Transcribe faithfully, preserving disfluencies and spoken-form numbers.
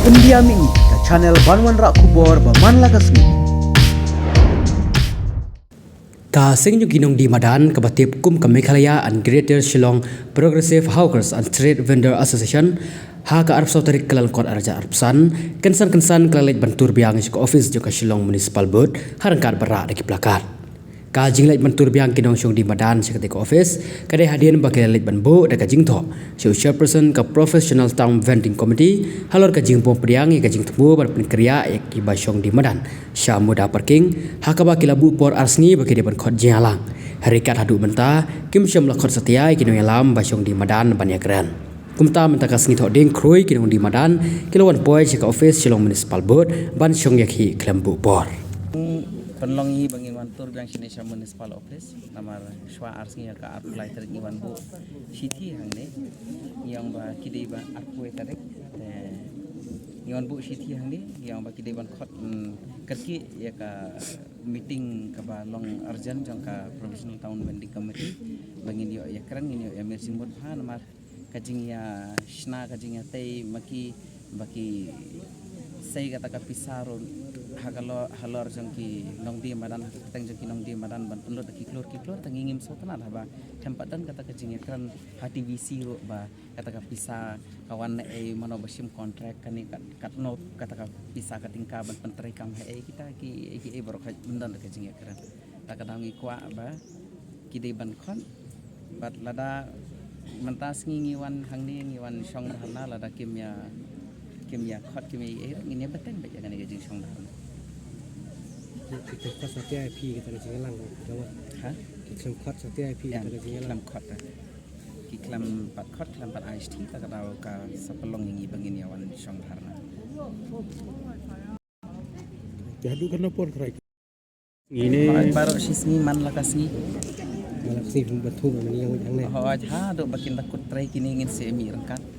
India Mini, ka channel ban wanrah khubor ba man la ka sngi. Ka seng jong ki nongdie madan kaba tip kum ka Meghalaya and Greater Shillong Progressive Hawkers and Street Vendor Association, ha ka arphew saw tarik Kyllalyngkot arhajar arphew san, kynsan kynsan ka la leit ban tur biang sha ka office jong ka Shillong Municipal Board, ha ryngkat bad rah da ki placard. Ka jingleit ban tur biang ki nongshong die madan sha katei ka office, ka dei hadien ba ki la leit ban buh da ka jingthoh sha u chairperson ka Professional Town Vending Committee, halor ka jingbym pdiang ïa ka jingthmu ban pynkynriah ïa kiba shong die madan sha Muda Parking, ha kaba ki la buh por ar sngi ba ki dei ban khot jingïalang. Hynrei kat haduh mynta, kim shym la khot satia ïa ki nongïalam ba shong die madan ban ïakren. Kumta mynta ka sngi Thohdieng khrui ki nongdie madan, ki la wan poi sha ka office Shillong Municipal Board, ban shong ïakhih khlem buh por. Pynlong hi ba ngin wan tur biang shane sha Municipal Office, namar shwa ar sngi ïa ka arphew lai tarik ngi wan buh shithi hangne, ngi ong ba ki dei ba arphew tarik, te ngi wan buh shithi hangne, ngi ong ba ki dei ban khot, mm, kyrkieh ïa ka meeting kaba long urgent jong ka Professional Town Vending Committee, ba ngin ïoh ïakren, ngin ïoh ïamir jingmut bha, namar ka jingïashna, ka jingïatei ma ki, ba ki sei kata ka pisa ruh ha ka lo-, halor jong ki nongdie madan, ha ka kyrteng jong ki nongdie madan ban pynlut da ki klur ki klur, tang ngi ngim sngewtynnat haba them pat don kata ka jingïakren ha T V C ruh ba kata ka pisa ka wan na ei, mano ba shim contract, kane kat, katno kata ka pisa ka tyngka ban pyntreikam ha ei, kita ki, ki ei baroh ka bym don da ka jingïakren. Ta ka daw ngi kwah ba ki dei ban khot, bad lada mynta sngi ngi wan hangne, ngi wan shong dharna, lada kim ïa, kim ïa khot, kim ïa ei, ngin ïa bteng beit ïa kane ka jingshong dharna. Ki, ki, ki khot satia ïa phi kata ka jingïalang, ka daw. Ha? Ki khlem khot satia ïa phi kata ka jingïalang. Khlem khot, eh. Ki khlem pat khot, khlem pat ai shithi, ta ka daw ka sa pynlong ïa ngi ba ngin ïa wan shong dharna. Te haduh katno por trai? Ngi ne. Hooid, baroh shi sngi man la ka sngi. Man la ka sngi, bym pat thung, man ïa ngi hangne. Hooid, haduh ba kin da kut trei kine ngin sa mih ryngkat.